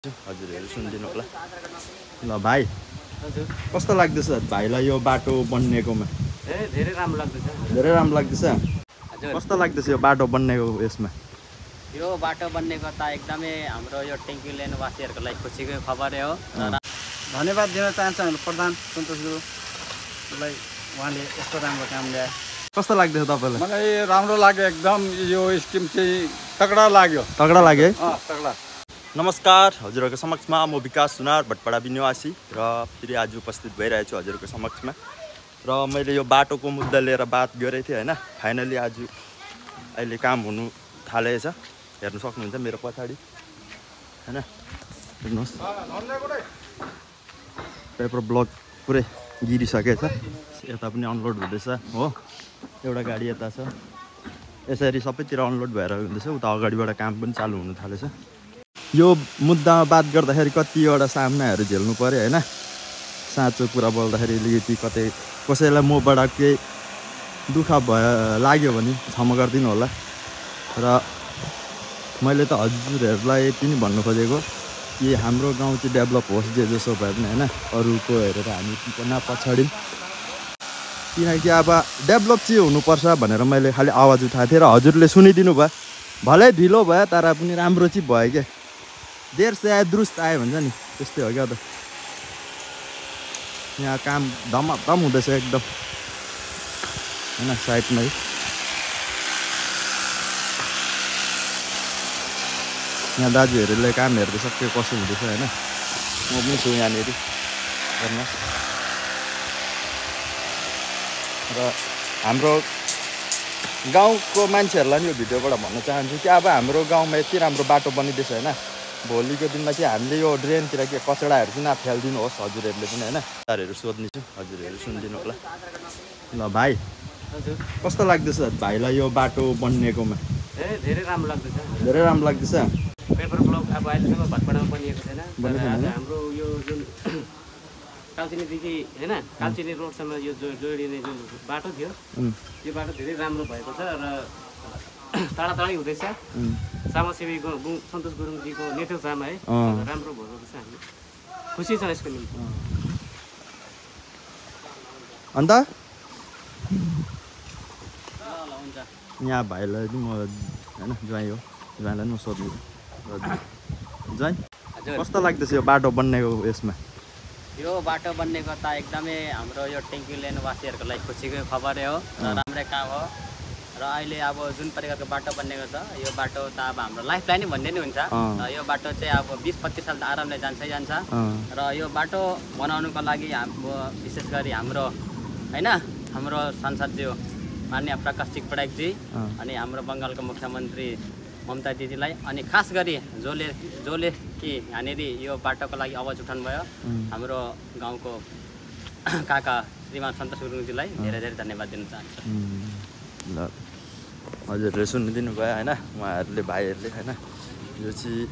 हजुरहरु सुनिदिनु होला ल भाइ कस्तो लाग्दैछ भाइलाई यो बाटो बन्नेकोमा धेरै राम्रो लाग्दैछ धेरै राम्रो लाग्दैछ हजुर कस्तो लाग्दैछ यो बाटो बन्नेको यसमा यो बाटो बन्नेको त एकदमै हाम्रो यो टेङ्की लेन वासीहरुको लागि खुसीको खबरै हो धन्यवाद दिन चाहन्छु हाम्रो प्रधान सन्तोष गुरुलाई उहाँले यस्तो राम्रो काम ल्याए कस्तो लाग्दैछ तपाईलाई मलाई राम्रो लाग्यो एकदम यो स्किम चाहिँ तगडा लाग्यो है तगडा नमस्कार हजुरहरुको समक्षमा म विकास सुनार भटपाडा निवासी र फेरि आज उपस्थित भइरहेछु हजुरहरुको समक्षमा र मैले यो बाटोको मुद्दा लिएर बात गरेको थिएँ हैन फाइनली आज अहिले काम हुनु थालेछ हेर्न सक्नुहुन्छ मेरो पछाडी हैन हेर्नुस् पेपर ब्लक पुरै गिरिसकेछ यता पनि अनलोड हुँदैछ हो एउटा गाडी यता छ यसरी सबैतिर अनलोड भएर हुँदैछ उता अगाडिबाट काम पनि चालु हुन थालेछ यो मुद्दामा बात गर्दाखेरि कतिवटा सामनाहरू झेल्नु पर्यो हैन साँचो कुरा बोल्दाखेरि अलिकति कतै कसैलाई मबाट केही दुःख लाग्यो भने क्षमा गरिदिनु होला र मैले त हजुरहरूलाई यति नै भन्नु खोजेको कि हाम्रो गाउँ चाहिँ डेभलप होस् जे जसो भए पनि हैन अरूको हेरेर हामी पछाडि किनकि अब डेभलप चाहिँ हुनुपर्छ भनेर मैले खालि आवाज उठाएको थिएँ र हजुरले सुनिदिनु भयो भलै ढिलो भयो तर पनि राम्रो चाहिँ भयो क्या देर से आयो दुरुस्त आयो भन्छ नि त्यस्तै हो क्या त यहाँ काम धमाधम हुँदैछ एकदम हैन साइडमै यहाँ दाजुहरूले काम हेर्दैछ के कसो हुँदैछ हैन म पनि छु यहाँनिर हेर्नुहोस् र हाम्रो गाउँको मान्छेहरूलाई नि यो भिडियोबाट भन्न चाहन्छु कि अब हाम्रो गाउँमा यति राम्रो बाटो बनिँदैछ हैन भोलिको दिनमा चाहिँ हामीले यो ड्रेनतिर के कचडाहरू चाहिँ नफालिदिनु होस् हजुरहरूले पनि हैन तारहरू सोध्ने छु हजुरहरू सुनिदिनु होला ल भाइ कस्तो लाग्दैछ भाइलाई यो बाटो बन्नेकोमा धेरै राम्रो लाग्दैछ धेरै राम्रो लाग्दैछ पेपर ब्लक अब अहिलेसम्म भटपाडामा बनिएको छैन हाम्रो यो जुन कालचिनीदेखि हैन कालचिनी रोडसम्म यो जोडिने जुन बाटो थियो यो बाटो धेरै राम्रो भएको छ र टाढा टाढै हुँदैछ समाजसेवी सन्तोष गुरुङजीको नेतृत्वमा है राम्रो भएको छ हामी खुसी छ यसको निम्ति अन्त हुन्छ यहाँ भाइलाई पनि म हैन ज्वाइँ हो ज्वाइँलाई पनि म सोध्नु ज्वाइँ कस्तो लाग्दैछ यो बाटो बन्नेको यसमा यो बाटो बन्नेको त एकदमै हाम्रो यो टेङ्की लेन वासीहरुको लागि खुसीको खबरै हो र राम्रै काम हो र अहिले अब जुन प्रकारको बाटो बन्नेको छ यो बाटो त अब हाम्रो लाइफ लाइन भन्ने नि हुन्छ र यो बाटो चाहिँ अब 20-25 साल त आरामले जान्छ र यो बाटो बनाउनुको लागि हाम्रो विशेष गरी हाम्रो हैन हाम्रो सांसदज्यू माननीय प्रकाश सिंह पढाइकजी अनि हाम्रो बङ्गालको मुख्यमन्त्री ममता दिदीलाई अनि खास गरी जसले कि यहाँनिर यो बाटोको लागि आवाज उठाउनु भयो हाम्रो गाउँको काका श्रीमान सन्तोष गुरुङजीलाई धेरै धेरै धन्यवाद दिन चाहन्छु ल हजुरहरूले सुनिदिनु भयो हैन उहाँहरूले भाइहरूले हैन यो चाहिँ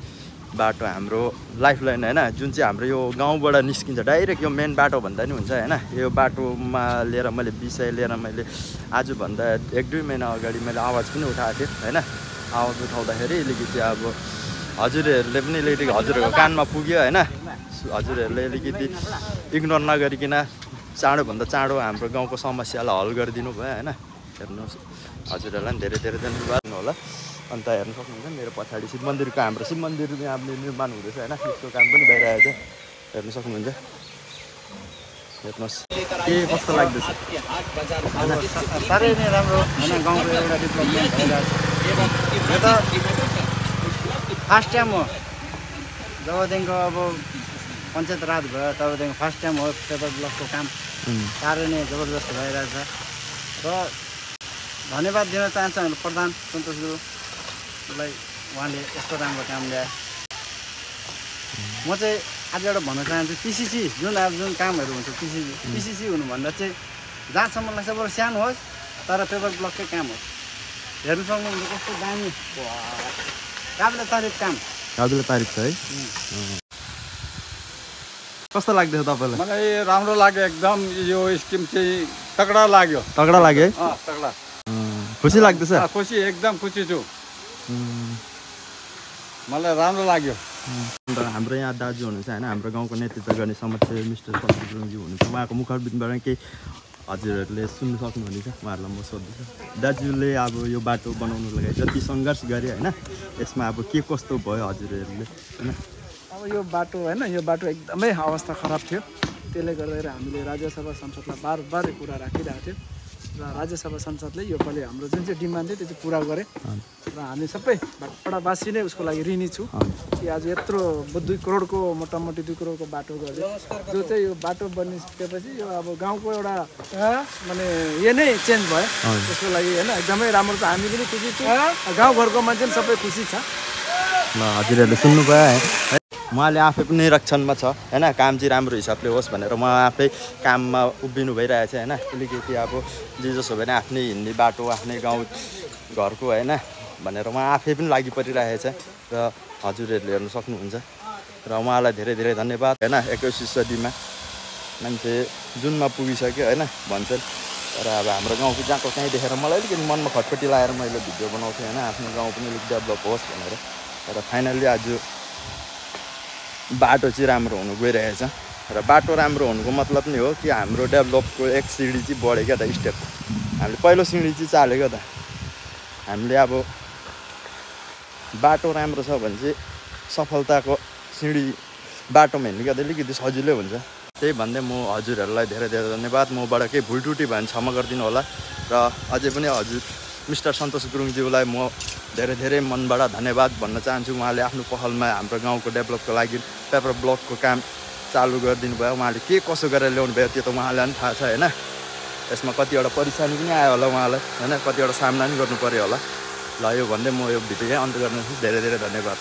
बाटो हाम्रो लाइफ लाइन हैन जुन चाहिँ हाम्रो यो गाउँबाट निस्किन्छ डाइरेक्ट यो मेन बाटो भन्दा नि हुन्छ हैन यो बाटोमा लिएर मैले विषय लिएर मैले आजभन्दा 1-2 महिना अगाडि मैले आवाज पनि उठाएको थिएँ हैन आवाज उठाउँदाखेरि अलिकति अब हजुरहरूले पनि अलिकति हजुरहरूको कानमा पुग्यो हैन हजुरहरूले अलिकति इग्नोर नगरिकन चाँडोभन्दा चाँडो हाम्रो गाउँको समस्यालाई हल गरिदिनु भयो हैन हेर्नुहोस् हजुरहरूलाई पनि धेरै धेरै धन्यवाद होला अन्त हेर्न सक्नुहुन्छ मेरो पछाडि शिव मन्दिरको हाम्रो शिव मन्दिर यहाँ निर्माण हुँदैछ हैन त्यसको काम पनि भइरहेको छ हेर्न सक्नुहुन्छ हेर्नुहोस् के कस्तो लाग्दैछ साह्रै नै राम्रो हैन गाउँको एउटा डेभलपमेन्ट भइरहेको छ यो त फर्स्ट टाइम हो जबदेखिको अब पञ्चायत राज भयो तबदेखि फर्स्ट टाइम हो पेपर ब्लकको काम साह्रै नै जबरजस्त भइरहेको छ र धन्यवाद दिन चाहन्छु हाम्रो प्रधान सन्तोष गुरुलाई उहाँले यस्तो राम्रो काम ल्याए म चाहिँ आज एउटा भन्न चाहन्छु पिसिसी जुन कामहरू हुन्छ पिसिसी हुनुभन्दा चाहिँ जहाँसम्म लाग्छ बरु सानो होस् तर पेपर ब्लककै काम होस् हेर्नु सक्नुहुन्छ कस्तो दामी काबिल तारिफ काम काबिल तारिफ छ है कस्तो लाग्दैछ तपाईलाई मलाई राम्रो लाग्यो एकदम यो स्किम चाहिँ तगडा लाग्यो है तगडा खुसी लाग्दैछ खुसी एकदम खुसी छु मलाई राम्रो लाग्यो अन्त हाम्रो यहाँ दाजु हुनुहुन्छ होइन, हाम्रो गाउँको नेतृत्व गर्ने समक्षसेवी मिस्टर सन्तोष गुरुङजी हुनुहुन्छ। उहाँको मुखारबिन्दबाट केही हजुरहरूले सुन्नु सक्नुहुनेछ, उहाँहरूलाई म सोध्दैछु। दाजुले अब यो बाटो बनाउनुको लागि जति सङ्घर्ष गरे होइन, यसमा अब के कस्तो भयो हजुरहरूले होइन? अब यो बाटो होइन, यो बाटो एकदमै अवस्था खराब थियो। त्यसले गर्दाखेरि हामीले राज्यसभा संसदलाई बार कुरा राखिरहेको थियो र राज्यसभा संसदले यो पालि हाम्रो जुन चाहिँ डिमान्ड थियो त्यो चाहिँ पुरा गरे र हामी सबै भाटपाडावासी नै उसको लागि ऋणी छु कि आज यत्रो 2 करोडको मोटामोटी 2 करोडको बाटो गरे, जो चाहिँ यो बाटो बनिसकेपछि यो अब गाउँको एउटा माने यो नै चेन्ज भयो। त्यसको लागि होइन एकदमै राम्रो छ, हामी पनि खुसी छौँ, गाउँघरको मान्छे पनि सबै खुसी छ। ल हजुरहरूले सुन्नुभयो है, उहाँले आफै पनि निरीक्षणमा छ होइन, काम चाहिँ राम्रो हिसाबले होस् भनेर म आफै काममा उभिनु भइरहेछ होइन। अलिकति अब जे जसो भने आफ्नै हिँड्ने बाटो आफ्नै गाउँ घरको होइन भनेर उहाँ आफै पनि लागि परिरहेछ र हजुरहरूले हेर्नु सक्नुहुन्छ। र उहाँलाई धेरै धेरै धन्यवाद होइन। 21 सदीमा मान्छे जुनमा पुगिसक्यो होइन भन्छन्, तर अब हाम्रो गाउँको जहाँको कहीँ देखेर मलाई अलिकति मनमा खटपटी लगाएर मैले भिडियो बनाउँथेँ होइन, आफ्नो गाउँ पनि अलिक डेभलप होस् भनेर। र फाइनल्ली आज बाटो चाहिँ राम्रो हुनु गइरहेछ र बाटो राम्रो हुनुको मतलब नि हो कि हाम्रो डेभलपको एक सिँढी चाहिँ बढ्यो क्या त, स्टेप। हामीले पहिलो सिँढी चाहिँ चाल्यो क्या त। हामीले अब बाटो राम्रो छ भने चाहिँ सफलताको सिँढी बाटोमा हिँड्नु क्या त अलिकति सजिलै हुन्छ। त्यही भन्दै म हजुरहरूलाई धेरै धेरै धन्यवाद। मबाट केही भुल त्रुटि भयो भने क्षमा गरिदिनु होला। र अझै पनि हजुर मिस्टर सन्तोष गुरुङज्यूलाई म धेरै धेरै मनबाट धन्यवाद भन्न चाहन्छु। उहाँले आफ्नो पहलमा हाम्रो गाउँको डेभलपको लागि पेपर ब्लकको काम चालु गरिदिनु भयो। उहाँले के कसो गरेर ल्याउनु भयो त्यो त उहाँलाई पनि थाहा छ होइन। यसमा कतिवटा परेसानी पनि आयो होला उहाँलाई होइन, कतिवटा सामना पनि गर्नु पऱ्यो होला। ल यो भन्दै म यो भिडियो अन्त गर्नु धेरै धेरै धन्यवाद।